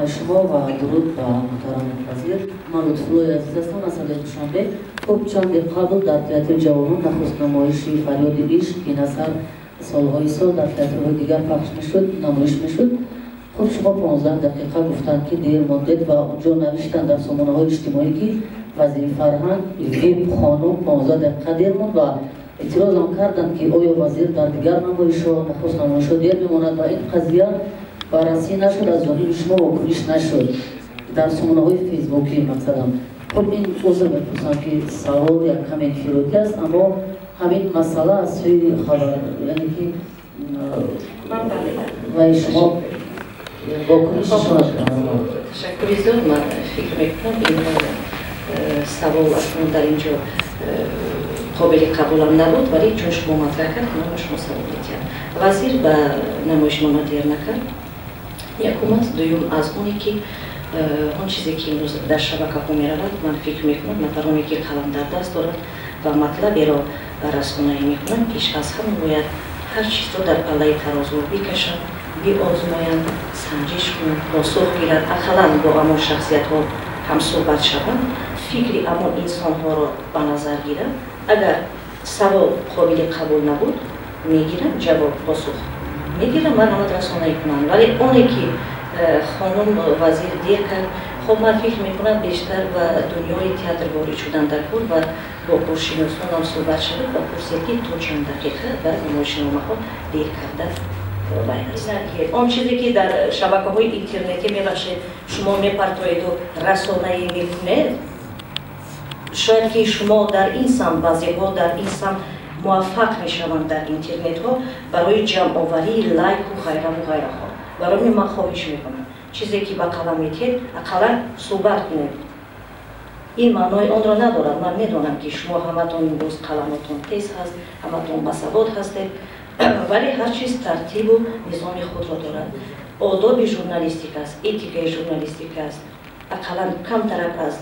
Ҳамаи шумо ва дуруд ба муҳтарам вазир. Ман Лутфуллои Азиз ҳастам аз шаҳри Душанбе. Хуб, чанде қабл дар театри ҷавонон нахуст намоиши «Фарёди ишқ», ки ин асар солҳои сол дар театрҳои дигар пахш мешуд, намоиш мешуд. Хуб, шумо 15 дақиқа гуфтанд, ки дер мондед ва онҷо навиштанд дар сомонаҳои иҷтимоӣ, ки вазири фарҳанг вип хонум 15 дақиқа дер монд ва эътирозам карданд, ки оё вазир дар дигар намоишҳо, нахуст намоишҳо дер мемонад ва ин қазия баррасӣ нашуд, аз ҷониби шумо вокуниш нашуд дар сомонаҳои фейсбукӣ мақсадам. Хуб, ин узр мепурсам, ки савол як каме инфиродӣ аст, аммо ҳамин масъала аз сӯи хабар, яъне ки вай шумо вокуниши шумо. Ташаккури зиёд. Ман фикр мекунам, ин савол акнун дар ин ҷо қобили қабулам набуд, вале чун шумо матраҳ кард, ман ба шумо савол медиҳам. Вазир ба намоишнома дер накард, якум аст. Дуюм, аз оне ки он чизе ки имрӯз дар шабакаҳо меравад, ман фикр мекунам, нафароне ки қалам дар даст доранд ва матлаберо расонаӣ мекунанд, пеш аз ҳама бояд ҳар чизро дар паллаи тарозу бикашанд, биозмоянд, санҷиш кунанд, посух гиранд, ақаллан бо ҳамон шахсиятҳо ҳамсӯҳбат шаванд, фикри ҳамон инсонҳоро ба назар гиранд. Агар савол қобили қабул набуд, мегирам, ҷавоб, посух мегирам, марҳамат, расонаӣ кунанд. Вале оне ки хонум вазир дер кард, хоб, ман фикр мекунам, бештар ба дунёи театр ворид шудан дар кор ва бо коршиносонам суҳбат шавад ва пурсед, ки то чанд дақиқа ба намоишномаҳо дер карда. Он чизе ки дар шабакаҳои интернетӣ, мебахшед, шумо мепартоеду расонаӣ мекунед, шояд ки шумо дар ин самт, баъзеҳо дар ин самт муваффақ мешаванд дар интернетҳо барои ҷамъоварии лайку ғайраву ғайраҳо. Барои ман хоҳиш мекунам, чизе ки ба қалам метиҳед, ақаллан суҳбат кунед. Ин маънои онро надорад, ман медонам, ки шумо ҳаматон имрӯз қаламотон тез ҳаст, ҳаматон басавод ҳастед, вале ҳар чиз тартибу низоми худро дорад. Одоби журналистика аст, этикаи журналистика аст. Ақаллан камтарак аз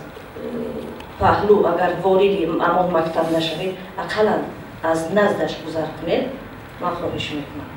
паҳлӯ, агар вориди ҳамон мактаб нашавед, ақаллан аз наздаш гузар кунед, ман хоҳиш мекунам.